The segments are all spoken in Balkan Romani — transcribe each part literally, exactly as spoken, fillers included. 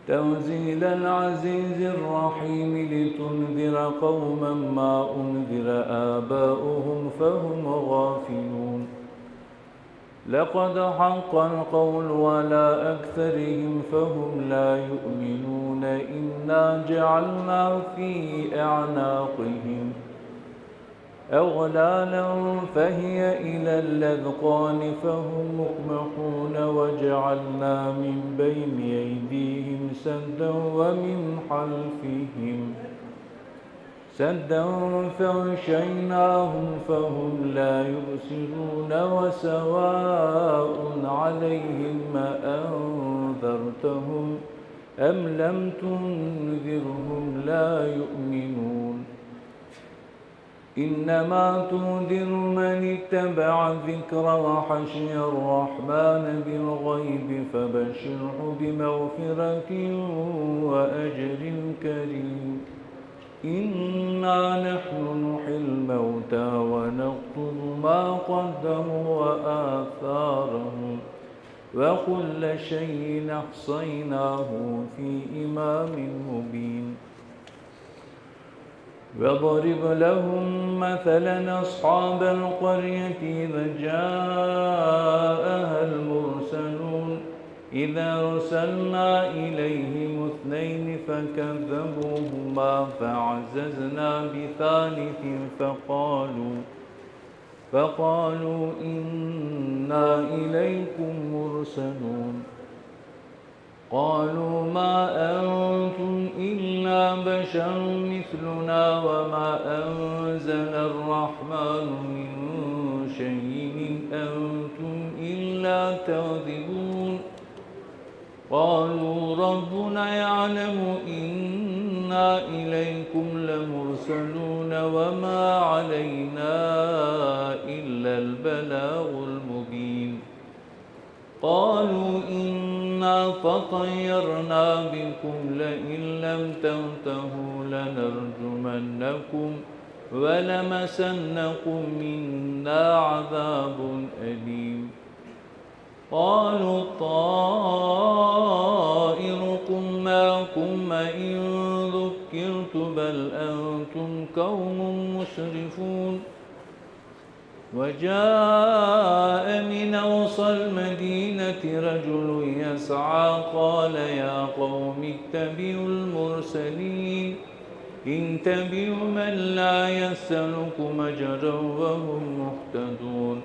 تنزيل العزيز الرحيم، لتنذر قوما ما أنذر آباؤهم فهم غافلون. لقد حق القول على أكثرهم فهم لا يؤمنون. إنا جعلنا في أعناقهم أغلالا فهي إلى الأذقان فهم مقمحون. وجعلنا من بين أيديهم سدا ومن خلفهم سدا فأغشيناهم فهم لا يبصرون. وسواء عليهم أأنذرتهم أم لم تنذرهم لا يؤمنون. إنما تنذر من اتبع الذكر وخشي الرحمن بالغيب فبشره بمغفرة وأجر كريم. إنا نحن نحيي الموتى ونكتب ما قدموا وآثارهم وكل شيء أحصيناه في إمام مبين. واضرب لهم مثلا أصحاب القرية إذ جاءها المرسلون. إذ أرسلنا إليهم اثنين فكذبوهما فعززنا بثالث فقالوا فقالوا إنا إليكم مرسلون. قالوا ما أنتم إلا بشر مثلنا وما أنزل الرحمن من شيء إن أنتم إلا تكذبون. قالوا ربنا يعلم إنا إليكم لمرسلون وما علينا إلا البلاغ المبين. قالوا إنا تطيرنا بكم لئن لم تنتهوا لنرجمنكم ولمسنكم منا عذاب أليم. قالوا طائركم معكم أئن ذكرتم بل أنتم قوم مسرفون. وجاء من أقصى المدينة رجل يسعى قال يا قوم اتبعوا المرسلين. اتبعوا من لا يسألكم أجرا وهم مهتدون.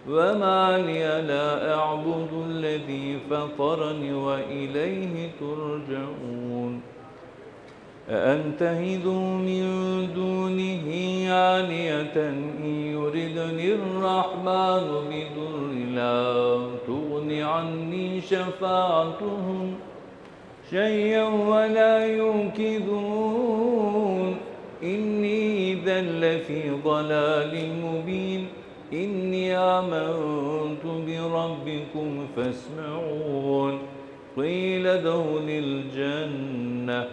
وما لي لا أعبد الذي فطرني وإليه ترجعون. أأتخذ من دونه آلهة إن يردن الرحمن بضر لا تغن عني شفاعتهم شيئا ولا ينقذون. إني إذا لفي ضلال مبين. إني آمنت بربكم فاسمعون. قيل ادخل الجنة.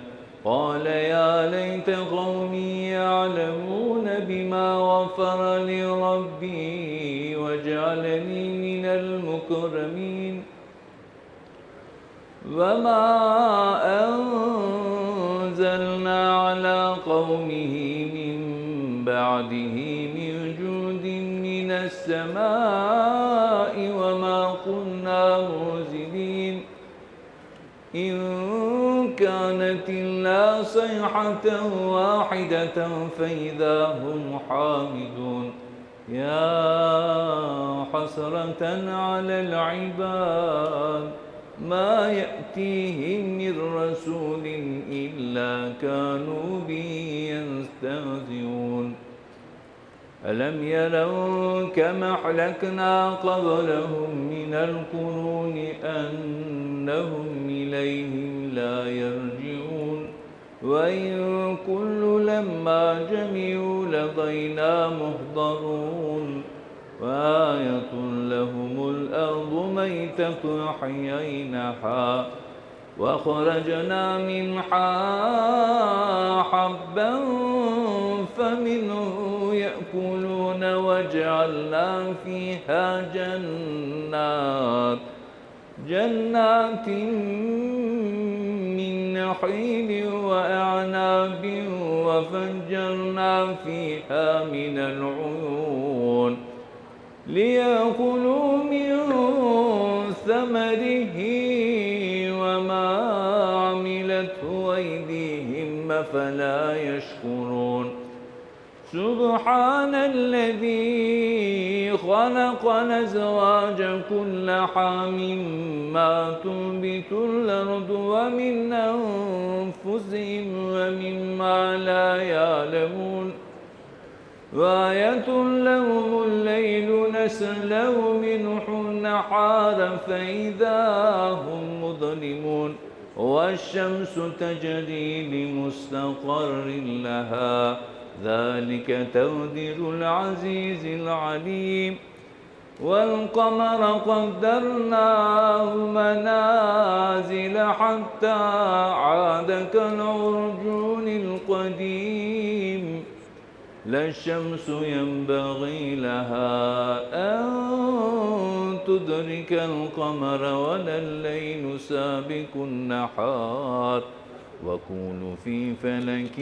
قال يا ليت قومي يعلمون بما غفر لي ربي وجعلني من المكرمين. وما أنزلنا على قومه من بعده من جند من السماء وما كنا منزلين. إن كانت إلا صيحة واحدة فإذا هم خامدون. يا حسرة على العباد ما يأتيهم من رسول إلا كانوا به يستهزئون. ألم يروا كم أهلكنا قبلهم من القرون أنهم إليهم لا يرجعون. وإن كل لما جميع لدينا محضرون. وآية لهم الأرض ميتة أحييناها وأخرجنا منها حبا فمنه يأكلون وجعلنا فيها جنات جنات من نخيل وأعناب وفجرنا فيها من العيون ليأكلوا من ثمره وما عملته أيديهم أفلا يشكرون. سبحان الذي خلق الأزواج كلها مما تنبت الأرض ومن أنفسهم ومما لا يعلمون. وآية لهم الليل نسلخ منه النهار فإذا هم مظلمون. والشمس تجري لمستقر لها ذلك تقدير العزيز العليم. والقمر قدرناه منازل حتى عاد كالعرجون القديم. لا الشمس ينبغي لها أن تدرك القمر ولا الليل سابق النهار وكل في فلك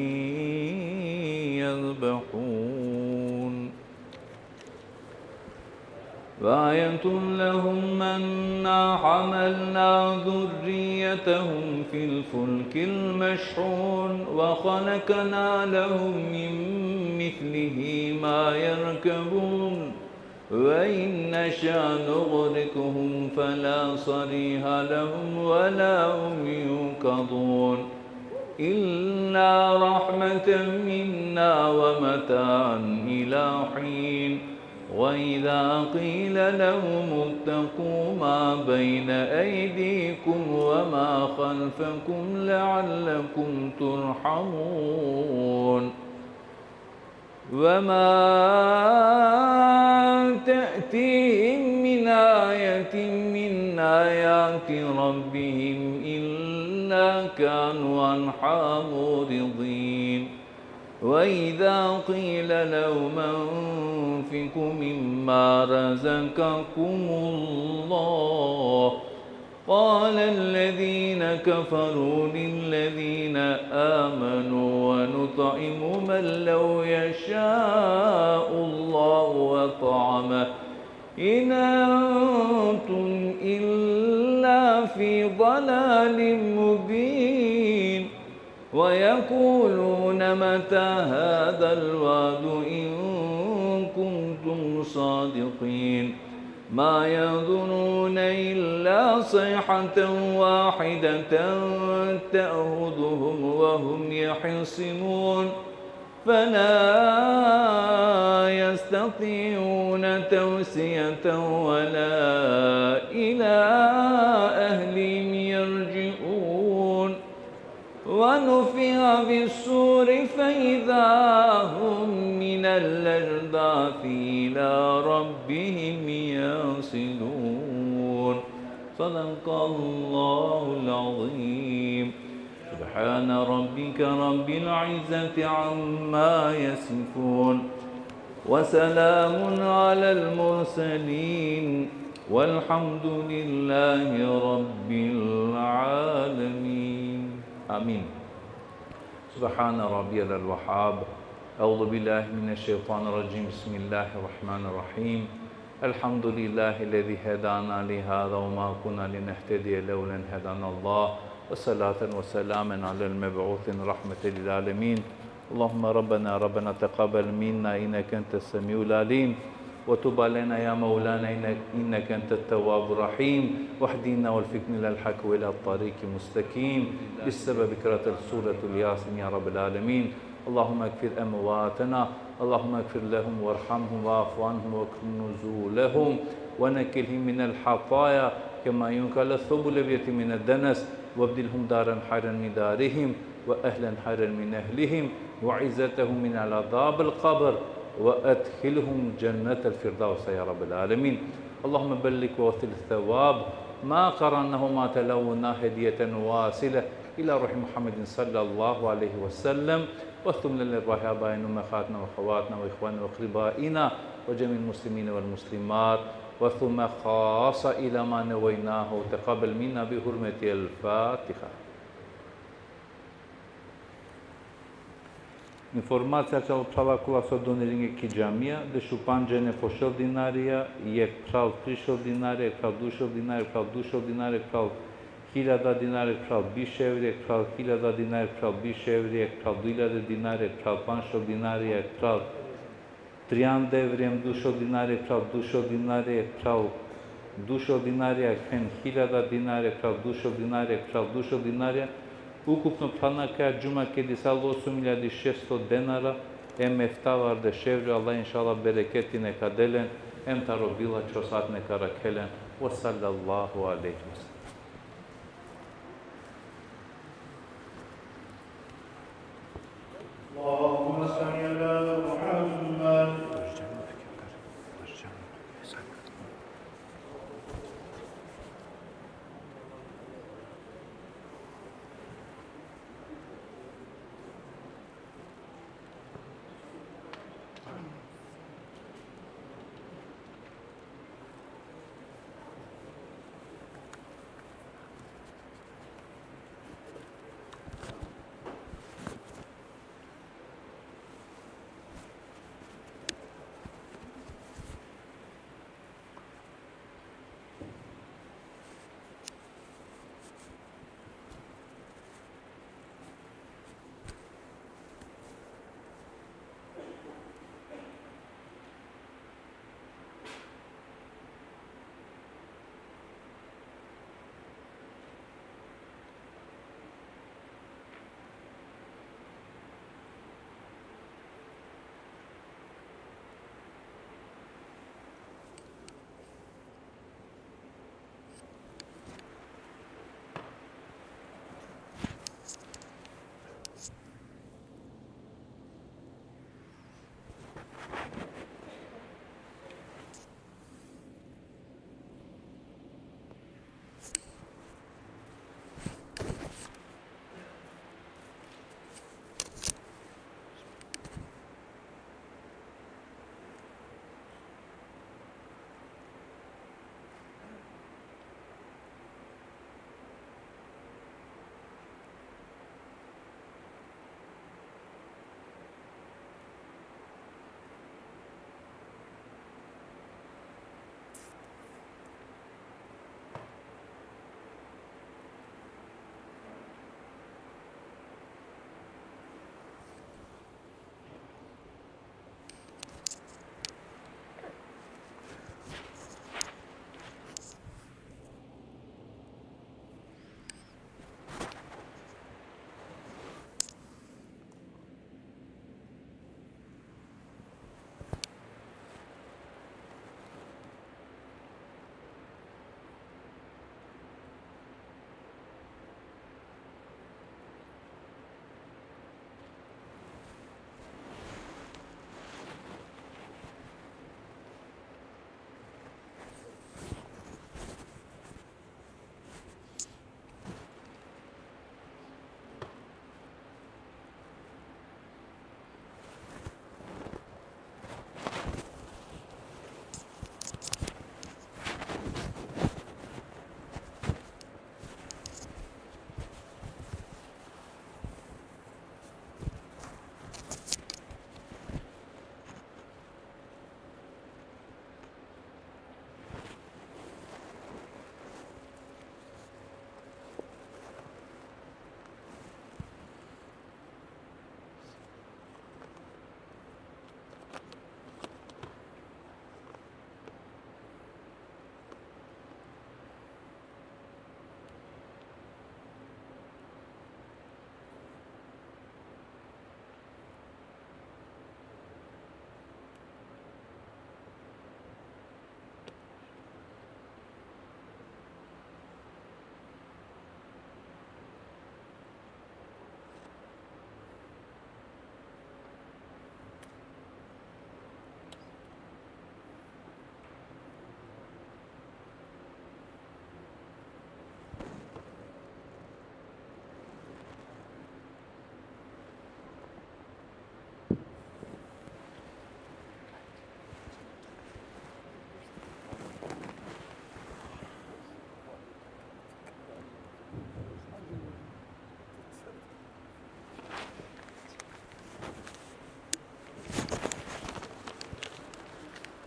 يسبحون. وآية لهم أنا حملنا ذريتهم في الفلك المشحون وخلقنا لهم من مثله ما يركبون وإن نشأ نغرقهم فلا صريخ لهم ولا هم ينقذون. إلا رحمة منا ومتاعا إلى حين. وإذا قيل لهم اتقوا ما بين أيديكم وما خلفكم لعلكم ترحمون. وما تأتيهم من آية من آيات ربهم إلا كانوا عنها معرضين. وإذا قيل لهم أنفقوا مما رزقكم الله قال الذين كفروا للذين آمنوا ونطعم من لو يشاء الله أطعمه إن أنتم إلا في ضلال مبين. ويقولون متى هذا الوعد إن كنتم صادقين. ما ينظرون إلا صيحة واحدة تأخذهم وهم يخصمون. فلا يستطيعون توصية ولا إلى أهلهم يرجعون. ونفخ في الصور فإذا هم من الأجداث إلى ربهم ينسلون. صدق الله العظيم. سبحان ربك رب العزة عما يصفون. وسلام على المرسلين. والحمد لله رب العالمين. آمين. سبحان ربي الوهاب. أعوذ بالله من الشيطان الرجيم. بسم الله الرحمن الرحيم. الحمد لله الذي هدانا لهذا وما كنا لنهتدي لولا أن هدانا الله. وصلاة وسلاما على المبعوث رحمة للعالمين. اللهم ربنا، ربنا تقبل منا إنك أنت السميع العليم، وتب علينا يا مولانا إنك، إنك أنت التواب الرحيم، واهدنا ووفقنا إلى الحق وإلى الطريق المستقيم، بسبب قراءة سورة الياسين يا رب العالمين. اللهم اغفر أمواتنا، اللهم اغفر لهم وارحمهم واعف عنهم واكرم نزلهم ونقهم من الخطايا كما ينقى الثوب الأبيض من الدنس، وأبدلهم دارا خيرا من دارهم وأهلا خيرا من أهلهم وعزتهم من عذاب القبر وأدخلهم جنة الفردوس يا رب العالمين. اللهم بلغ ووصل الثواب ما قرأناه وما تلوناه هدية واصلة إلى روح محمد صلى الله عليه وسلم، واختم لنا لأرواح آبائنا وأمهاتنا وأخواتنا وإخواننا وأقربائنا وجميع المسلمين والمسلمات، وثم خاصة إلى ما نويناه، وتقبل منا بحرمة الفاتحة. Informacija čal phrala kola so donirenge ki džamija, dešupandžene po šel dinarija, jekh phral tri šel dinarija, jekh phral du šel dinarija, jekh phral du šel dinarija, jekh phral hiljada dinarija, jekh phral biš evri, jekh phral hiljada dinarija, jekh phral biš evri, jekh phral du hiljade dinarija, jekh phral pandž šel dinarija, jekh phral trianda evri, em du šel dinarija, jekh phral du šel dinarija, jekh phral du šel dinarija, jekh phen hiljada dinarija, jekh phral du šel dinarija, jekh phral du šel dinarija. Ukupno phrana kaja džuma kedisalo osum hiljadi šesto denara, em eftavardeš evri, Allah inšallah bereketi neka del len, em taro bilačho sat neka rakhel len. Ve sallallahu alejhi ve sellem. اللهم صل على محمد.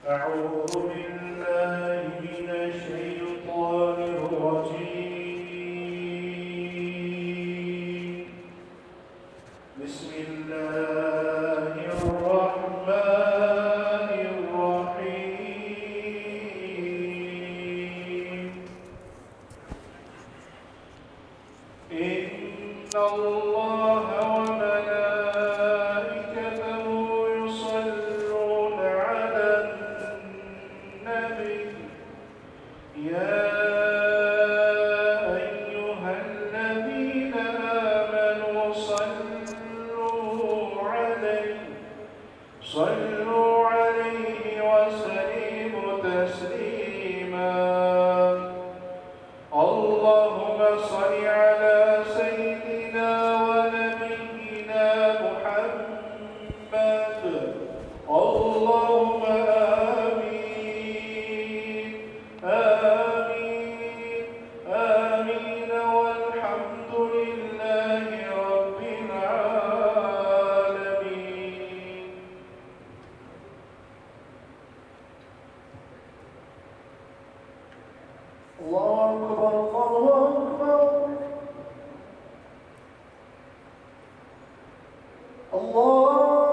أعوذ بالله من الشيطان الرجيم. بسم الله الرحمن الرحيم. إن الله وملائكته يصلون على النبي، يا أيها الذين آمنوا صلوا عليه، صلوا عليه وسلموا تسليما. اللهم صل على سيدنا ونبينا محمد. اللهم آمين. آمين. آمين. والحمد لله رب العالمين. الله أكبر، الله أكبر. الله أكبر،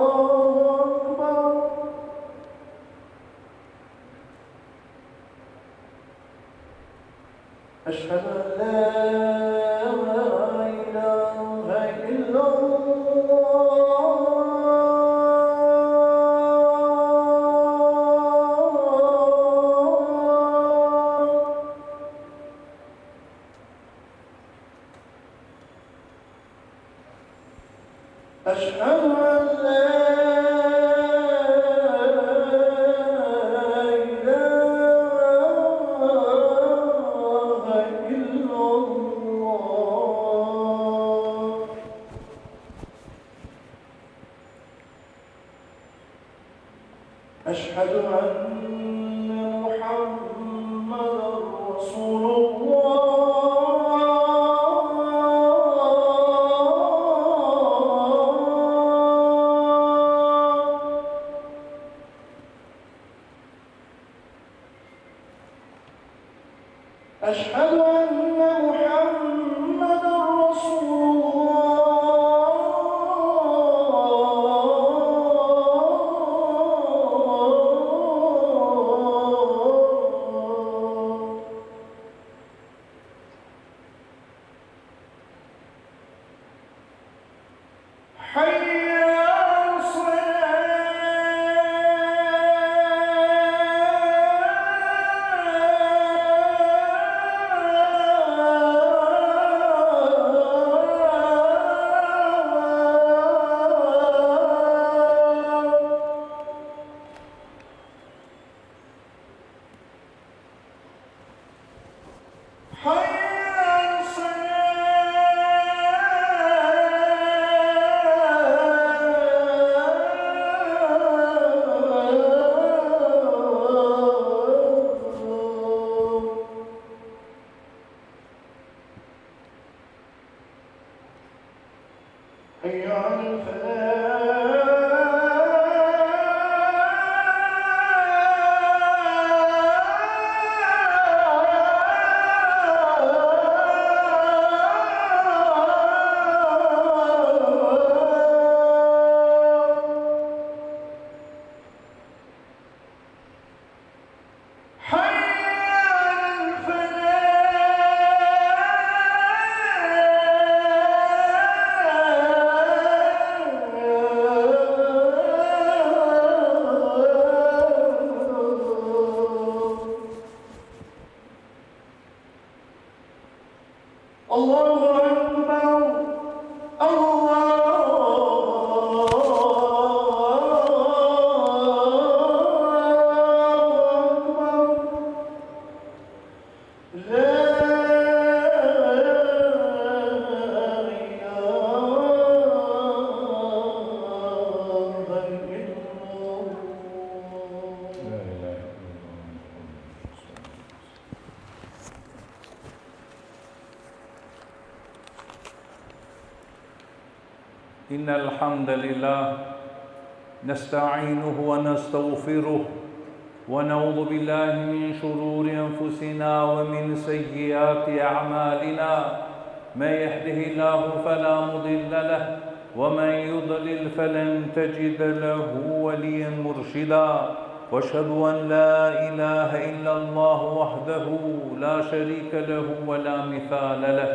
الله أكبر. أشهد أن لا إله إلا الله. أشهد أن لا إله إلا الله. أشهد أن محمدا رسول الله. أشهد أن محمدا رسول الله. حي على الصلاة. إن الحمد لله نستعينه ونستغفره، ونعوذ بالله من شرور أنفسنا ومن سيئات أعمالنا. من يهده الله فلا مضل له، ومن يضلل فلن تجد له وليا مرشدا. وأشهد أن لا إله إلا الله وحده لا شريك له ولا مثال له.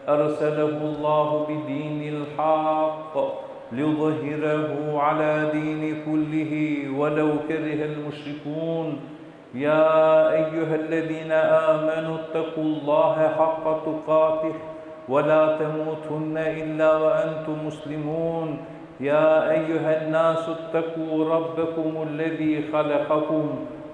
أرسله الله بدين الحق ليظهره على دين كله ولو كره المشركون. يا أيها الذين آمنوا اتقوا الله حق تقاته ولا تموتن إلا وأنتم مسلمون. يا أيها الناس اتقوا ربكم الذي خلقكم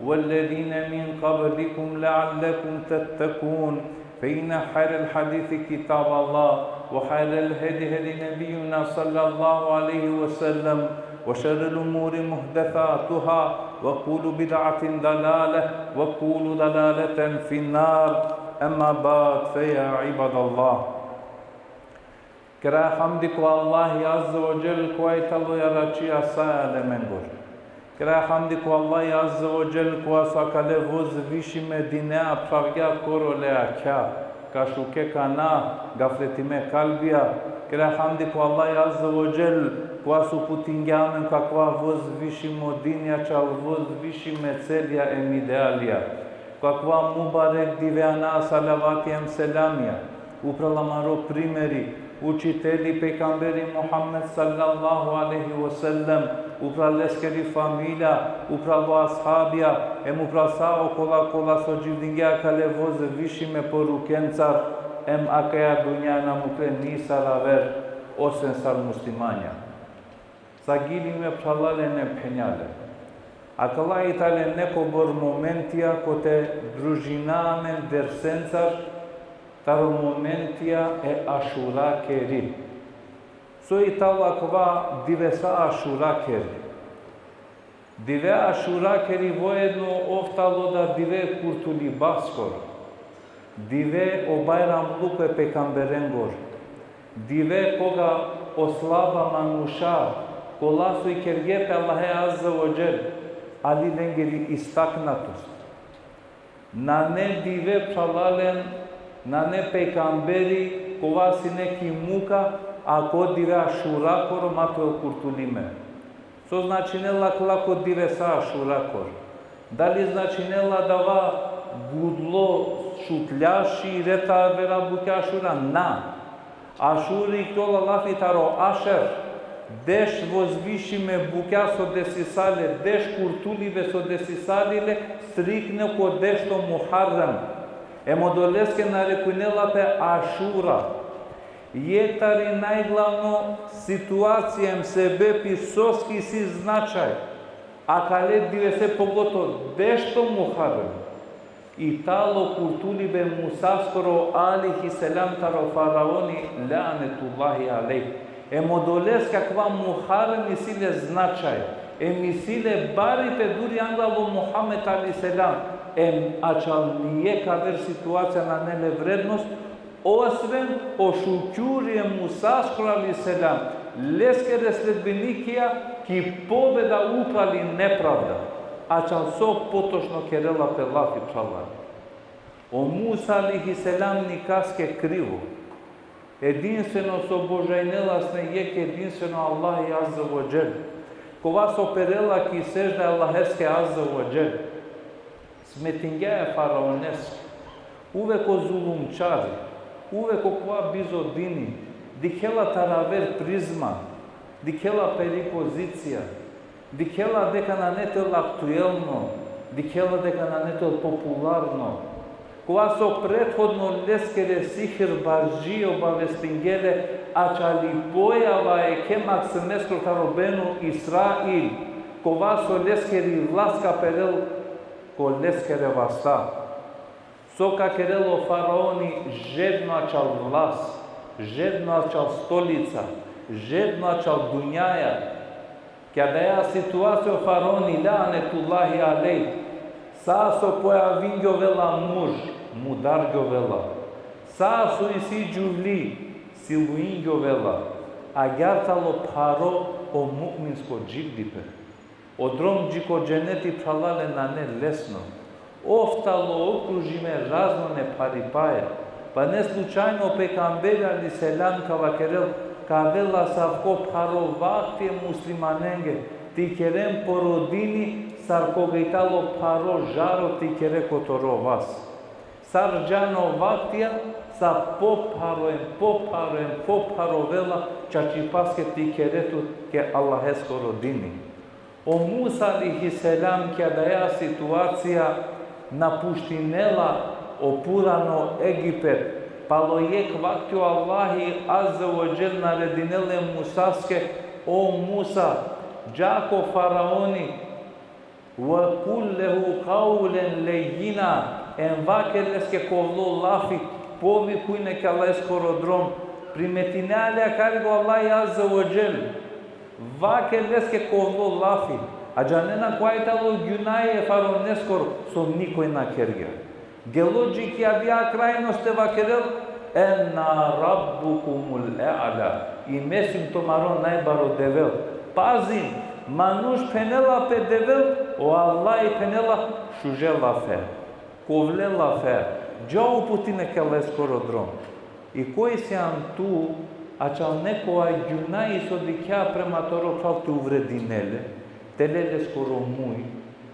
والذين من قبلكم لعلكم تتقون. فإن خير الحديث كتاب الله، وخير الهدي هدي نبينا صلى الله عليه وسلم، وشر الأمور محدثاتها، وكل بدعة ضلالة، وكل ضلالة في النار. أما بعد، فيا عباد الله. Keraja hamdi ko Allahi Azze ve Dželle, kova i tano jaračija sa alemengoro. Keraja hamdi ko Allahi Azze ve Dželle, kova so akale vozvišime dinea phravgja korole akhja, ka šuke kana gafletime kalbija. Keraja hamdi ko Allahi Azze ve Dželle, kova so uputingja amen ko akava vozvišimo dini, ačhal vozvišime celija em idealija. Ko akava mubarek dive ana salavati em selamija upral amaro primeri, učiteli, pejgamberi Muhammed sallallahu alejhi ve sellem, upral leskeri familija, upral o ashabija, em upral sa okola kola so dživdingje akale vozvišime porukencar, em akaja dunja na mukle nisar aver, osven sar muslimanja. Sagili me phralalen em phenjalen. Akala i tale nekobor momentija kote družina amen dersencar taro momentija e Ašurakeri. So i tano akava divesa Ašurakeri? Dive Ašurakeri voedno ov tano da dive kurtulibaskoro. Dive o bajramluko e pejgamberengoro. Dive koga o slaba manuša, kola so ikerge pe Allahe Azze ve Dželle, ali lengeri istaknatost. Nane dive phralalen, nane pejgamberi, kova sine ki muka, ako dive Ašurakoro ma te okurtuli me. So značinela akala ko divesa Ašurakoro? Dali značinela adava gudlo šutljaši reta avera bukja Ašura? Na. Ašuri ikljola lafi taro Ašer, deš vozvišime bukja so desisale, deš kurtulibe so desisale, striktno ko dešto Muharrem. Em odoleske narekujnela pe Ašura. Jekh tari najglavno situacija em sebepi soske isi značaj akale divese, pogotovo dešto Muharrem, i tano kurtulibe Musaskoro alejhi selam taro faraoni lanetullahi alejh. Em odoleske akava Muharrem isi le značaj, em isi le baripe duri anglalo Muhammed alejhi selam, em ačhal nijekh aver situacija nane le vrednost, osven o šukjuri e Musaskoro alejhi selam, leskere sledbenikija ki pobeda upral i nepravda. Ačhal so potočno kerela pe lafi, phralalen. O Musa alejhi selam nikaske krivo. Edinstveno so obožajnela sine jekh edinstveno Allahi Azze ve Dželle. Kova so perela ki sežda Allaheske Azze ve Dželle. Smetingja e faraoneske. Uvek o zulumčari, uvek okova bizo dini, dikhela taro aver prizma, dikhela peri pozicija, dikhela deka nane telo aktuelno, dikhela deka nane telo popularno. Kova so prethodno leskere sihirbardžije obavestingje le, ačhal i pojava e khemaksimeskoro taro Benu Israil, kova so leskeri vlast ka perel ko leskere vasta. So ka kerel o faraoni, žedno ačhal vlast, žedno ačhal stolica, žedno ačhal dunjaja. Ki adaja situacija o faraoni lanetullahi alejh, sa so pojavingjovela muž, mudargjovela. Sa so isi džuvli, siluingjovela. Agjaar talo pharo o mu'minsko dživdipe. O drom dži ko dženeti, phralalen, nane lesno. Ov talo okružime razno nepharipaja. Pa ne slučajno o pejgamberi alejhi selam ka vakerel, ka avela asavko pharo vakti e muslimanenge, te ikeren po rodini, sar koga i talo pharo žaro te ikere ko toro vas. Sar džan o vaktija, sa popharo em, popharo em, popharo avela čačipaske te ikere tut ke Allaheskoro dini. O Musa alejhi selam ki adaja situacija napuštinela o purano Egipet, palo jekh vakti o Allahi azze ve dželle naredinela e Musaske: O Musa, dža ko faraoni, ve kul lehu kavlen lejjina, em vaker leske kovlo lafi, povikujne ke Allaheskoro drom. Primetinea le akari o Allahi azze ve dželle. Vaker leske kovlo lafi. A džanena kova i talo gjunahi e faraoneskoro, so nikoj na kergja. Gelo dži ki adaja krajnost te vakerel: Ena rabbukumul e'la. I me sijum tumaro najbaro Devel. Pazin, manuš phenela pe Devel, o Allahi phenela: Šuže lafe, kovle lafe, dža uputine ke Allaheskoro drom. I koj sian tu, ačhal nekova gjunahi so dikhea prema toro phral te uvredine le, te le leskoro muj,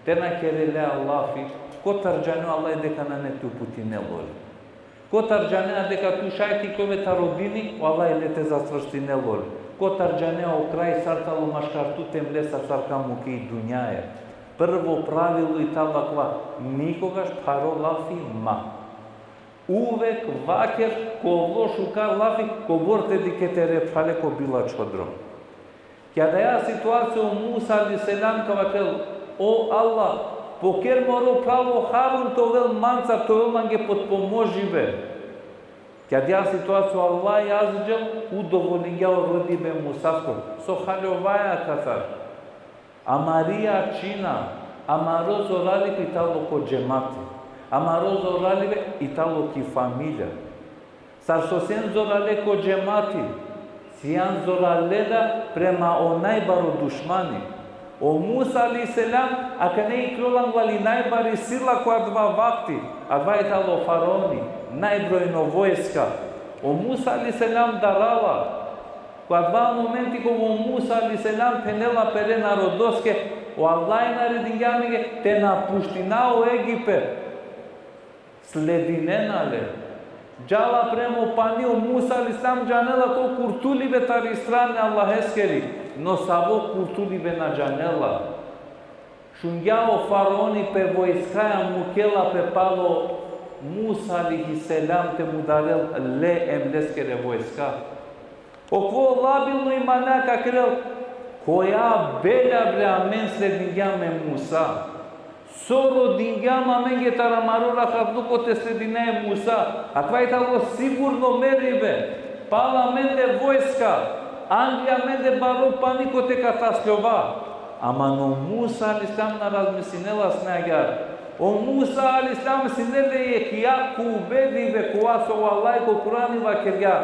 te na kere le lafi, kotar džanea o Allahi deka nane te uputine le ole. Kotar džanea deka tu šaj te iklove taro dini, o Allahi le te zacvrstine le ole. Kotar džanea o kraj sar talo maškar tut em lesa, sar ka muke i dunjaja. Prvo pravilo i talo akava: nikogaš pharo lafi ma. Uvek vaker kovlo šukar lafi, kobor te dikhe tere phrale ko bilačho drom. Ki adaja situacija o Musa alejhi selam ka vakerel: O Allah, poker moro phral o Harun te ovel mancar, te ovel mange potpomožibe. Ki adaja situacija o Allahi azze ve dželle udovolingja o rodibe e Musaskoro. So haljovaja katar? Amari jačina, amaro zoralibe i talo ko džemati. Amaro zoralibe i talo ki familija. Sar so sian zorale ko džemati, sian zorale da prema o najbaro dušmani. O Musa alejhi selam akana iklola anglal i najbari sila ko adava vakti, adava i talo faraoni, najbrojno vojska. O Musa alejhi selam darala. Ko adava momenti kova o Musa alejhi selam phenela pere narodoske, o Allahi naredingja amenge te napuština o Egipet. Sledinena le. Džala prema o pani, o Musa alejhi selam džanela ko kurtulibe tari strana e Allaheskeri, no savo kurtulibe na džanela. Šungja o faraoni pe vojskaja mukela pe palo Musa alejhi selam te mudarel le em leskere vojska. Okova labilno imana ka kerel: Koja belja bre amen sledingja amen Musa? So rodingja amenge taro amaro rahatluko te sledina e Musa? Akava i talo sigurno meribe. Pala amende vojska, angli amende baro pani kote ka tasljova. Ama o Musa alejhi selam na razmislinela sine agjaar. O Musa alejhi selam sine le jekh jako ubedibe, kova so o Allahi ko Kurani vakergja: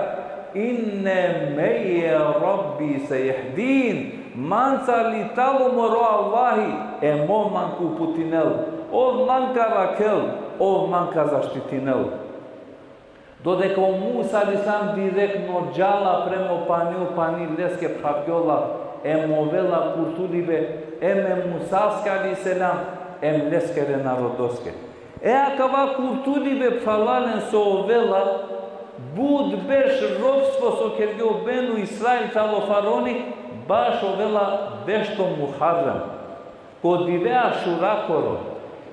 Inne me'ije Rabbi sejehdin. Mancar i talo moro Allahi, em ov man ka uputinel, ov man ka arakhel, ov man ka zaštitinel. Dodeka o Musa alejhi selam direktno džala prema o pani, o pani leske phravgjola, em ovela kurtulibe, em e Musaske alejhi selam, em leskere narodoske. E akava kurtulibe, phralalen, so ovela, but berš ropstvo so kergje o Benu Israil talo faraoni, baš ovela bešto Muharrem. Ko dive Ašurakoro,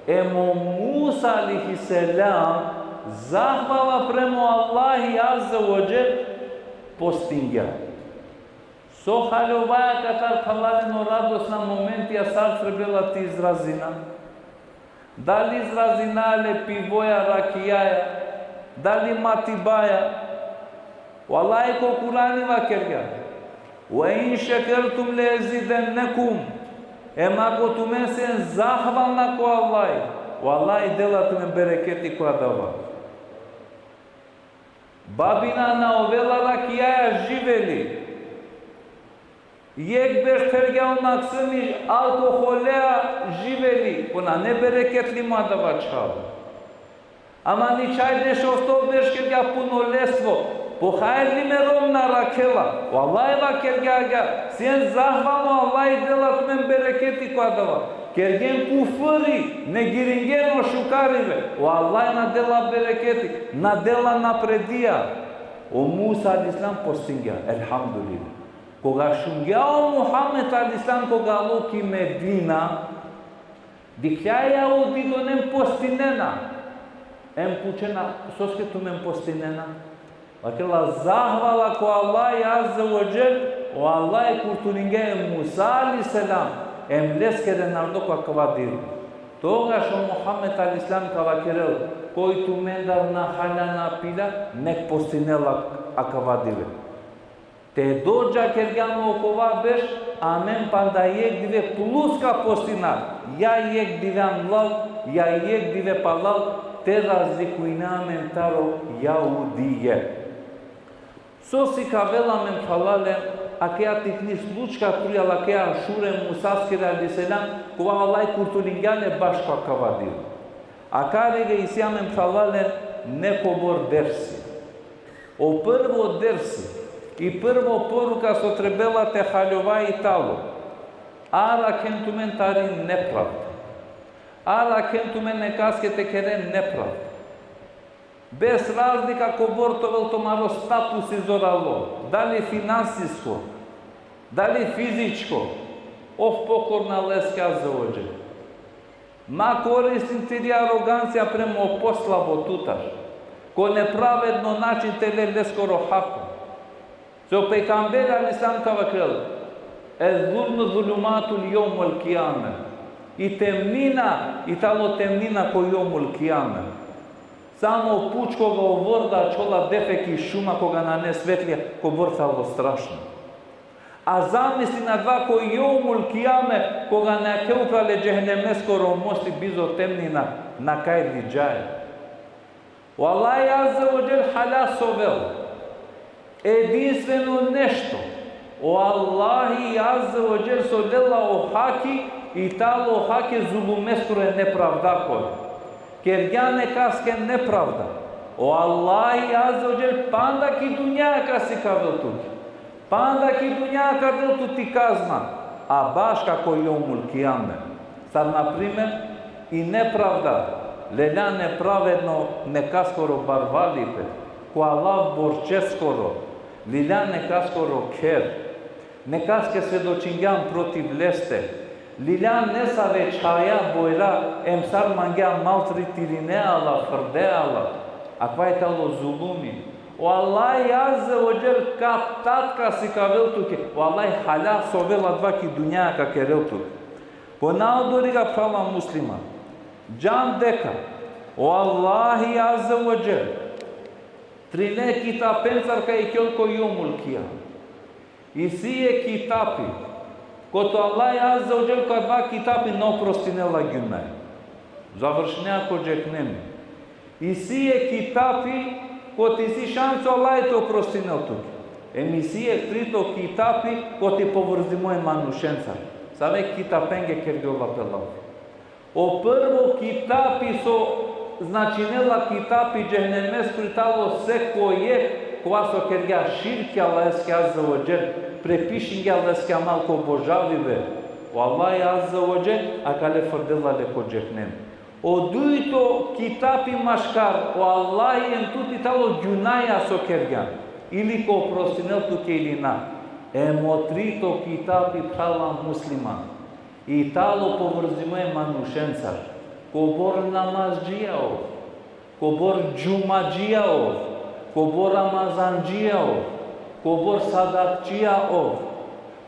em o Musa alejhi selam, zahvala prema o Allahi azze ve dželle, postingja. So haljovaja katar, phralalen, o radosna momentija sar trebela te izrazina? Dali izrazina le pivoja, rakijaja, dali matibaja? O Allahi ko Kurani vakergja: Ve in šekertum le ezidennekum. Em ako tumen sen zahvalna ko Allahi, o Allahi dela tumen bereketi ko adava. Babina na ovela rakijaja, živeli. Jekh berš thergja o Maksimi alkoholea živeli, po nane bereketli mo adava čhavo. Ama ničhaj dešosto berš kergja punoletstvo, po hajrli merom na rakhela. O Allah vakergja agjaar, sien zahvalno, Allah dela tumen bereketi ko adava. Kergjen kufri, negiringjen o šukarive, o Allah na dela bereketi, na dela napredija. O Musa alejhi selam postingja, elhamdulillah. Koga šungja o Muhammed alejhi selam koga alo ki Medina, dikhlja e jahuditen postinena. Em pučena, soske tumen postinena? Vakerela, zahvala ko Allah azze ve dželle, o Allah kurtulingja e Musa alejhi selam, em leskere narodo ko akava dive. Togaš o Muhammed alejhi selam ka vakerel, koj tumendar na halja na pilja, nek postinel akava dive. Te dodža kergja mo okova berš, amen panda jekh dive plus ka postina, ja jekh dive anglal, ja jekh dive palal, te razlikujna amen taro jahudije. So sikavela amen, phralalen, akaja tikni slučka trujal, akaja Ašure Musaskere alejhi selam, kova o Allah kurtulingja le bašo akava dive. Akari ga isi amen, phralalen, nekobor dersi. O prvo dersi i prvo poruka so trebela te haljova i tano: arakhen tumen tari nepravda. Arakhen tumen nekaske te keren nepravda. Bez razlika kobor te ovel tumaro statusi zoralo, dali finansisko, dali fizičko, ov pokorna leske azze ve dželle. Ma koristin tiri arogancija prema o poslabo tutar, ko nepravedno način te le leskoro hako. So pejgamberi alejhi selam ka vakerel: "Ez-zulmu zulumatun jevmel kijame." I temnina, i tano temnina ko jevmel kijame. Samo puč koga o vorda čhola defek i šuma, koga nane svetlija, kobor tano strašno. A zamislin adava ko jevmul kijame, koga nakhe upral e džehennemeskoro mosti bizo temnina, na kaj li džaja. O Allahi azze ve dželle halja sovel. Edinstveno nešto. O Allahi azze ve dželle so lela o haki, i tano o haki zulumeskoro e nepravdakoro. Kergja nekaske nepravda. O Allahi azze ve dželle panda ki dunja ka sikavel tuke. Panda ki dunja ka del tut i kazna, a baška ko jevmul kijame. Sar na primer, i nepravda, lelja nepravedno nekaskoro barvalipe, ko alav borčeskoro, lilja nekaskoro kher, nekaske svedočingjan protiv leste, lilja nesave čhaja bojra, em sar mangja maltretirinea la, frdea la, akava i tano zulumi. O Allahi azze ve dželle katat ka sikavel tuke, o Allahi halja sovel adava ki dunja ka kerel tuke. Ponadari ga, phrala musliman, džan deka o Allahi azze ve dželle trine kitapencar ka ikel ko jevmul kijame. Isi jekh kitapi, kote o Allahi azze ve dželle ko adava kitapi na oprostinela gjunaja. Završinea ko džehennem. Isi jekh kitapi, kote isi šansa o Allahi te oprostinel tuke. Em isi jekh trito kitapi, kote povrzimo e manušencar. Save kitapenge kergjola pe lafi. O prvo kitapi so značinela kitapi džehennemeskoro i tano sekoj jekh kova so kergja širki Allaheske azze ve dželle, prepišingja leske amal ko obožavibe. O Allahi azze ve dželle akale frdela le ko džehennem. O dujto kitapi maškar o Allahi em tut i tano gjunaja so kergjan, ili ka oprostinel tuke ili na. Em o trito kitapi, phrala musliman, i tano povrzimo e manušencar, kobor namazdžija ov, kobor džumadžija ov, kobor ramazandžija ov, kobor sadakčija ov,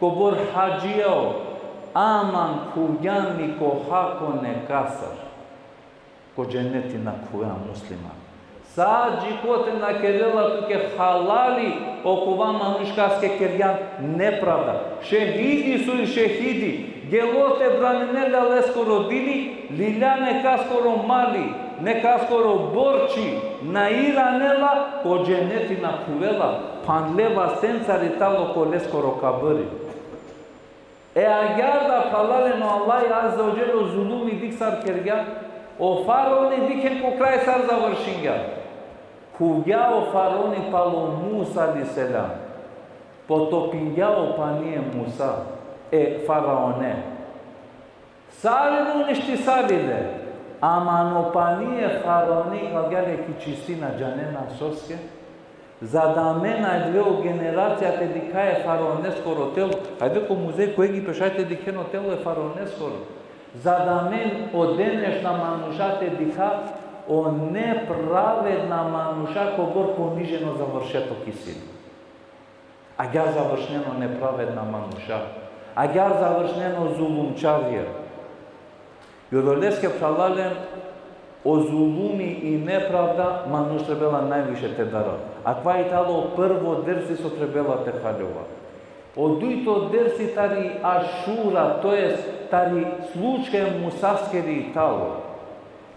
kobor hadžija ov, ama khuvgjan li ko hako nekasar, ko dženeti na khuvea, musliman. Sa džikote na kerela tuke halali okova manuš kaske kergjan nepravda. Šehidi so i šehidi, gelo te braninel leskoro dini, lilja nekaskoro mali, nekaskoro borči, na iranela, ko dženeti na khuvela, phandle vastencar i tano ko leskoro kabri. E agjaar da, phralalen, o Allah Azze ve Dželle o zulumi dikh sar kergja, o faraoni dikhen ko kraj sar završingja. Khuvgja o faraoni palo Musa alejhi selam. Potopingja o pani e Musa, e faraone. Sarine uništisali le, ama o pani e faraone ikalgja le ki čistina, džanena soske? Za da amen adava o generacija te dikha e faraoneskoro telo. Hajde ko muzej ko Egipe šaj te dikhen o telo e faraoneskoro. Za da amen o denešna manuša te dikha o nepravedna manuša kobor poniženo završetok isi. Agjaar završnen o nepravedna manuša. Agjaar završnen o zulumčarija. I odoleske, phralalen, o zulumi i nepravda manuš trebela najviše te dara. Akava i talo prvo dersi so trebela te haljova. O dujto dersi tari Ašura, to jest tari slučka e Musaskeri i talo.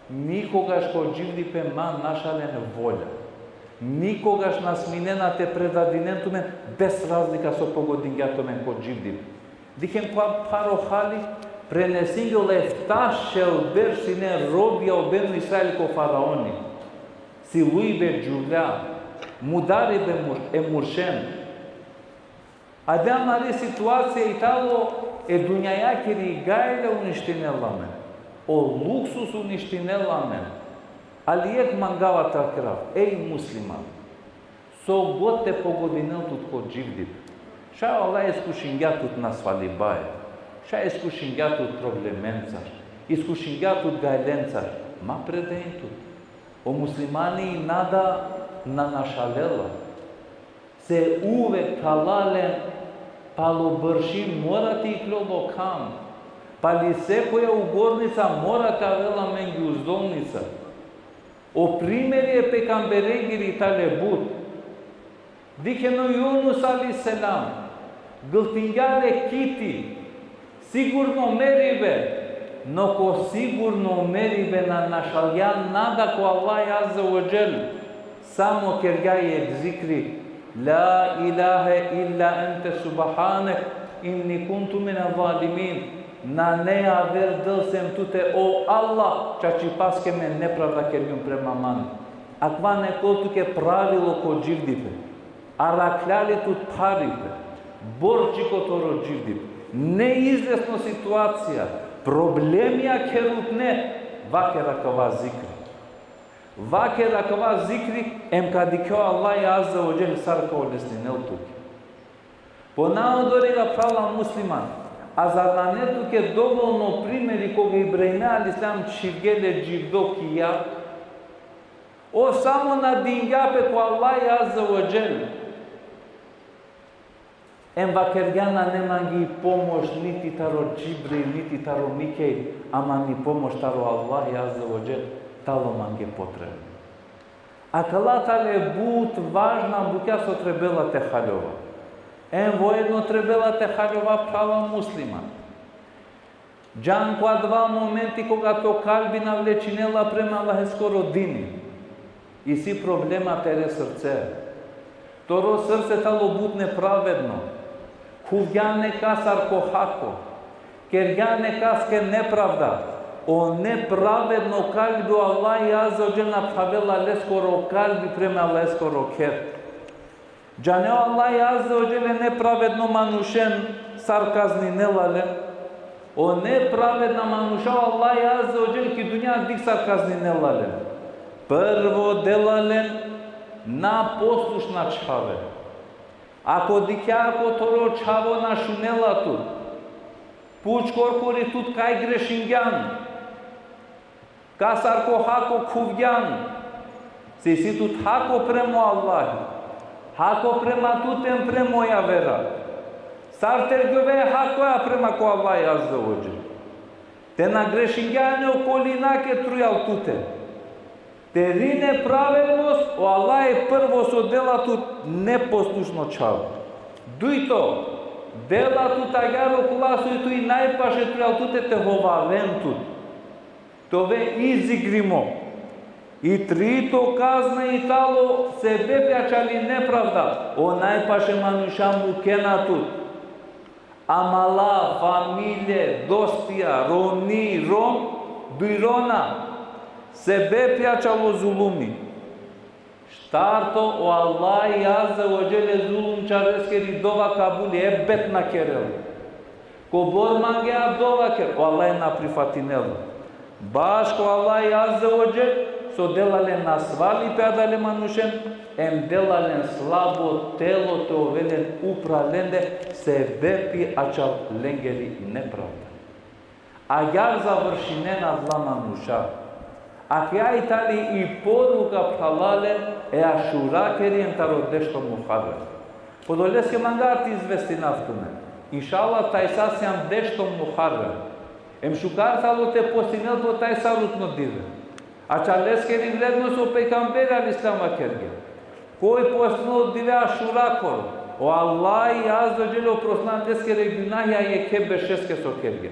Nikogaš ko dživdipe ma našalen volja. Nikogaš na sminen te predadinen tumen, bez razlika so pogodingja tumen ko dživdipe. Dikhen kova pharo hali, prenesingja le efta šel berš sine robija o Benu Israil ko faraoni. Silujbe džuvlja, mudaribe mur-, e muršen. Ade amari situacija i talo e dunjajakiri gajle uništinela amen. O luksus uništinela amen. Ali jekh mangava te vakerav, ej musliman, so god te pogodinel tut ko dživdipe, šaj o Allah iskušingja tut nasvalibaja, šaj iskušingja tut problemencar, iskušingja tut gajlencar, ma predain tut. O muslimani i nada na našalela. Se uvek, phralalen, palo brši mora te iklol o kham. Pali sekoja ugodnica mora te avel amenge uzdolnica. O primeri e pejgamberengiri tale but. Dikhen o Junus alejhi selam, gultingja le kiti, sigurno meribe, no ko sigurno meribe na našalgja nada ko Allah Azze ve Dželle, samo kergja jekh zikri: La ilahe illa ente subhanek, inni kuntu mine zalimin. Nane aver Del sem tute, o Allah, čačipaske me nepravda kergjum prema mande. Akava nekol tuke pravilo ko dživdipe. Arakhla li tut pharipe, borči ko toro dživdipe, neizvesno situacija, problemija kherutne, vaker akava zikri. Vaker akava zikri, em ka dikhe o Allah Azze ve Dželle sar ka olesninel tuke. Ponaodoriga, phrala musliman, a zar nane tuke dovolno primeri koga Ibrahim alejhi selam čhivgje le dživdo ki jag? O samo nadingja pe ko Allah Azze ve Dželle. Em vakergja: Nane mange pomoš niti taro Džibril, niti taro Mikail, ama ni pomoš taro Allah Azze ve Dželle, talo mange potrebno. Akala tale but važna bukja so trebela te haljova. Em voedno trebela te haljova, phrala musliman. Džan ko adava momenti koga to kalbi na vlečinela prema Allaheskoro dini. Isi problema tere srce. Toro srce talo but nepravedno. Khuvgjan nekasar ko hako. Kergjan nekaske nepravda. O nepravedno kalbi o Allah Azze ve Dželle na phavela leskoro kalbi prema Allaheskoro kher. Džane o Allah Azze ve Dželle nepravedno manušen sar kazninela len. O nepravedna manuša o Allah Azze ve Dželle ki dunja dikh sar kazninela len. Prvo dela len naposlušna čhave. Ako dikhea ko toro čhavo na šunela tut, puč korkori tut kaj grešingjan. Kasar ko hako khuvgjan, se isi tut hako premo Allahi, hako prema tute em premo javera. Sar tergjove hakoja prema ko Allahi Azze ve Dželle. Te na grešingjan e okolinake trujal tute. Teri nepravednost, o Allahi prvo so dela tut neposlušno čhavo. Dujto, dela tut agjaar okola soj tuj najpaše trujal tute te hovaven tut. Te ove izigrimo. I trito kazna i talo sebepi ačhali nepravda. O najpaše manuša mukena tut. Amala, familije, dostija, romni, rom, dujrona, sebepi ačhalo zulumi. Štarto, o Allahi Azze ve Dželle zulumčareskeri dova kabuli ebed na kerel. Kobor mangea dova ker, o Allahi na prifatinel. Baško Allahi Azze ve Dželle, so dela len nasvalipe adale manušen, em dela len slabo telo te ovel len upral lende, sebepi ačhal lengeri nepravda. Agjaar završinena adala manuša. Akaja i tali i poruka, phralalen, e Ašurakeri em taro dešto Muharrem. Podoleske manga te izvestinav tumen. Inšallah, tajsa sijam dešto Muharrem. Em šukar tano te postinel po tajsa rutno dive. Ačhaleskeri vrednost o pejgamberi alejhi selam vakergja: Koj postinel dive Ašurakoro, o Allahi Azze ve Dželle oprostinela leskere gjunahja jekhe beršeske so kergja.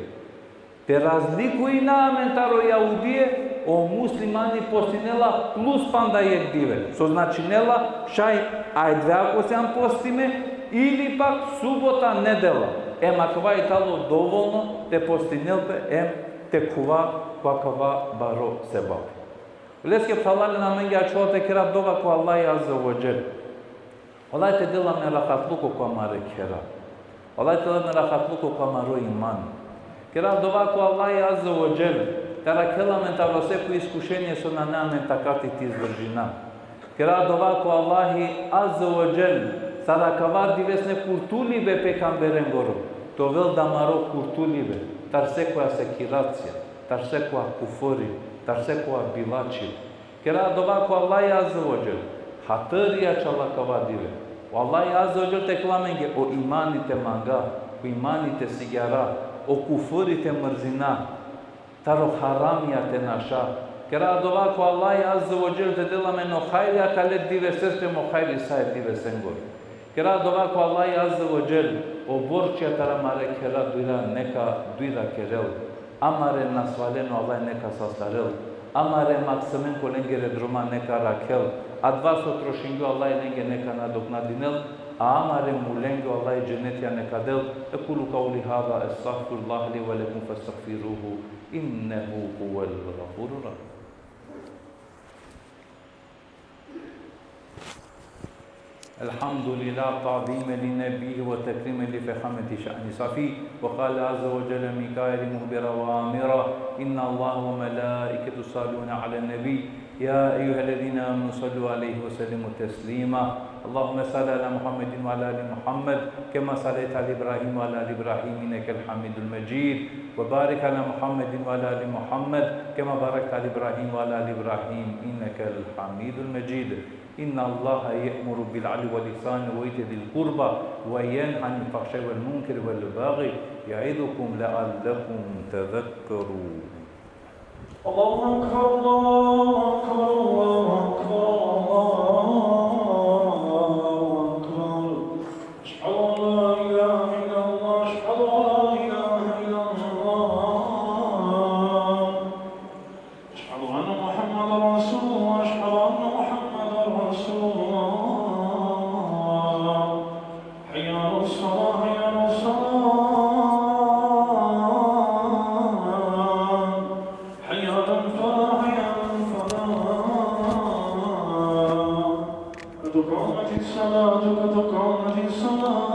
Te razlikujna amen taro jahudije, o muslimani postinela plus panda jekh dive. So značinela, šaj ajdve ako sijam postime, ili pak subota, nedela. Em akava i tano dovolno te postinel pe, em te khuva ko akava baro sevap. Leske, phralalen, amenge ačhola te kera dova ko Allahi Azze ve Dželle. Allahi te del amen rahatluko ko amare khera. Allahi te del amen rahatluko ko amaro iman. Kera dova ko Allahi Azze ve Dželle te arakhel amen taro seko iskušenie so nane amen takati te izdržina. Kera dova ko Allahi Azze ve Dželle, sar akava divesne kurtulibe pejgamberengoro te ovel da amaro kurtulibe tar sekoja sekiracija, tar sekoja kufri, tar sekoja bilači. Kera dova ko Allahi Azze ve Dželle, hatiri ačhal akava dive. O Allahi Azze ve Dželle te kerel amenge o imani te manga, o imani te sigjara, o kufri te mrzina, taro haramija te naša. Kera dova ko Allahi Azze ve Dželle te del amen o hajri akale diveseste em o hajri sa e divesengoro. Kera dova ko Allahi Azze ve Dželle, o borčija taro amare khera dujra neka dujra kerel. Amare nasvalen o Allahi neka sastarel. Amare maksumenge kolengere droma neka arakhel. Adava so trošingje o Allahi lenge neka nadoknadinel. A amare mulenge o Allahi dženetija neka del. أقول قولي هذا، أستغفر الله لي ولكم فاستغفروه، إنه هو الغفور الرحيم. الحمد لله، تعظيما لنبيه وتكريما لفخامة شأن صفيه. وقال عز وجل من قائل مخبرا وآمرا: إن الله وملائكته يصلون على النبي، يا أيها الذين آمنوا صلوا عليه وسلموا تسليما. اللهم صل على محمد وعلى آل محمد كما صليت على إبراهيم وعلى آل إبراهيم إنك الحميد المجيد. وبارك على محمد وعلى آل محمد كما باركت على إبراهيم وعلى آل إبراهيم إنك الحميد المجيد. إن الله يأمر بالعدل والإحسان وإيتاء ذي القربى وينهى عن الفحشاء والمنكر والبغي يعظكم لعلكم تذكرون. الله أكبر، الله أكبر، الله أكبر، الله أكبر. أشهد أن لا إله إلا الله، أشهد أن لا إله إلا الله. أشهد أن محمدا رسول الله، أشهد أن محمدا رسول الله. حي على الصلاة، حي على الصلاة. حي على الفلاح، حي على الفلاح. قد قامت الصلاة، قد قامت الصلاة.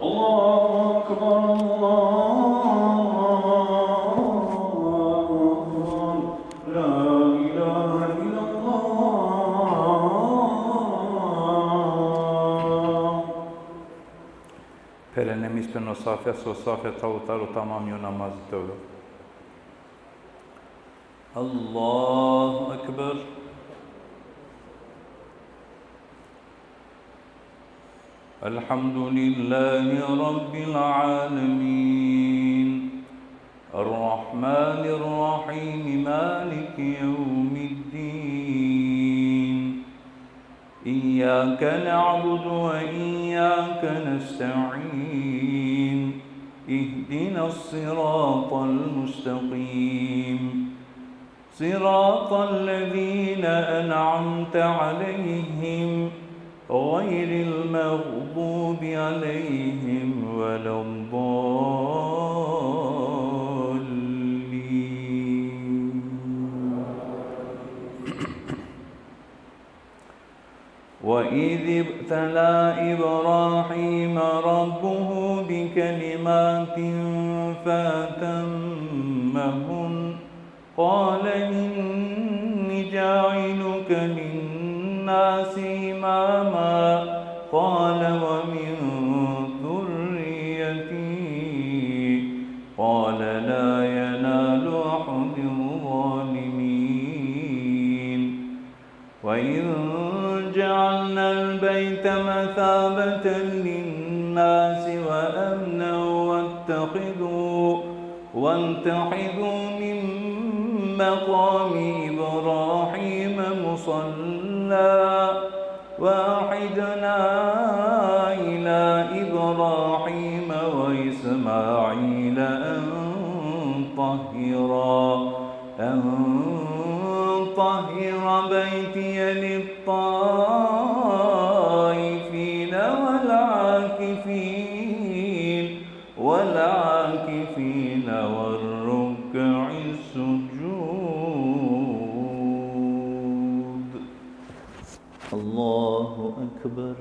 الله أكبر، الله أكبر. لا إله إلا الله. Pere nemistveno safja, so safja talo taro tamam o namazi te ovel. الله أكبر. الحمد لله رب العالمين. الرحمن الرحيم. مالك يوم الدين. إياك نعبد وإياك نستعين. اهدنا الصراط المستقيم. صراط الذين أنعمت عليهم غير المغضوب عليهم ولا الضالين. وإذ ابتلى إبراهيم ربه بكلمات فأتمهن، قال إني جاعلك للناس إماما، قال ومن ذريتي، قال لا ينال عهد الظالمين. وإذ جعلنا البيت مثابة للناس وأمنا واتخذوا، واتخذوا من مقام إبراهيم مصلى، وعهدنا إلى إبراهيم وإسماعيل أن طهرا، أن طهر بيتي للطائفين والعاكفين، والعاكفين والركع السجود. الله أكبر.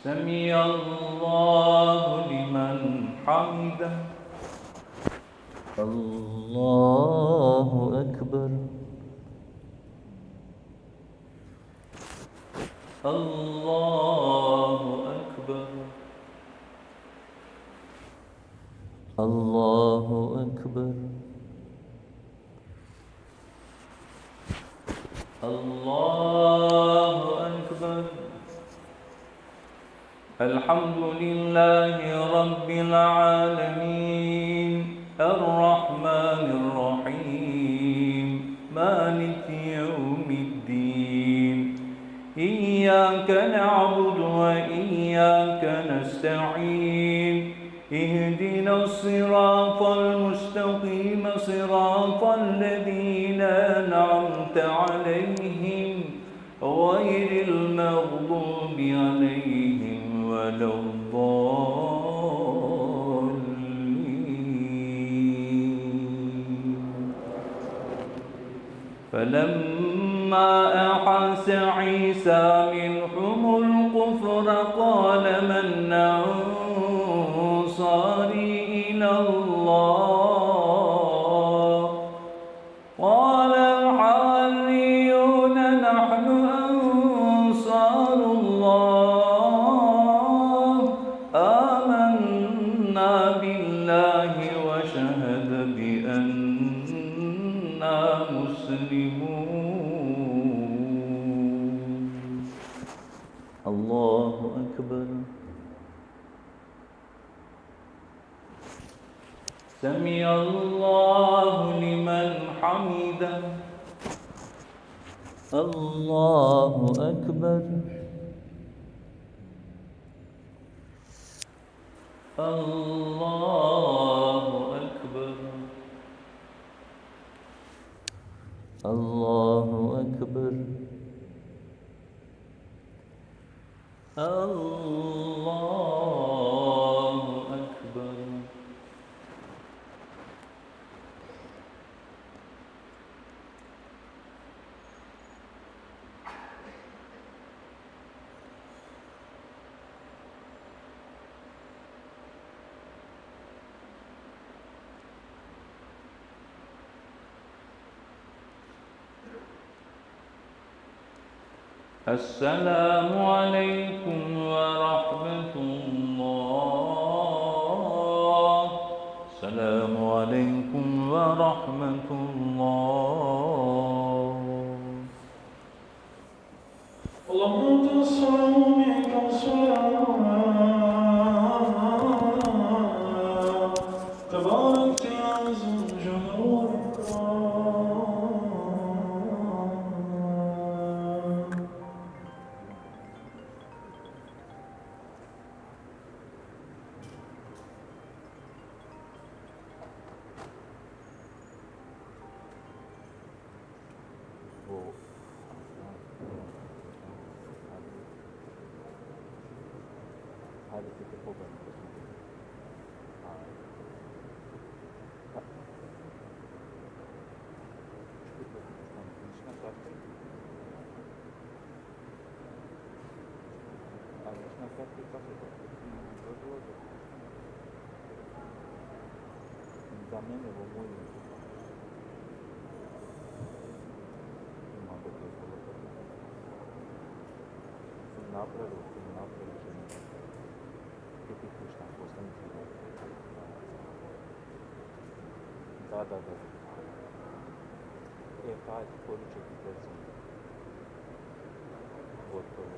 سمع الله لمن حمده. الله أكبر. الله أكبر. الله أكبر. الله أكبر. الحمد لله رب العالمين، الرحمن الرحيم، مالك يوم الدين. إياك نعبد وإياك نستعين. اهدنا الصراط المستقيم، صراط الذين أنعمت عليهم، غير المغضوب عليهم ولا الضالين. فلما أحس عيسى منهم الكفر قال من أنصاري إلى الله؟ قال الحواريون نحن أنصار الله، آمنا بالله واشهد بأننا مسلمون. الله أكبر. سمع الله لمن حمده. الله أكبر. الله أكبر. الله أكبر. الله أكبر. السلام عليكم ورحمة الله. السلام عليكم ورحمة الله. اللهم أنت السلام ومنك السلام. تباركت يا ذا الجلال والإكرام. Ajde, ti te pogodno da smo bili. A, ka-, čekaj, pa, ništa na karti? A ništa na karti, kako je to? Dozvola za, za mene, ovo moj. Ima da dozvola za mene. Napravio sam, napravio sam. Ti ti pušta, posljednji. Da, da, da. E, pa ajde, poručio ti, recimo. Gotovo.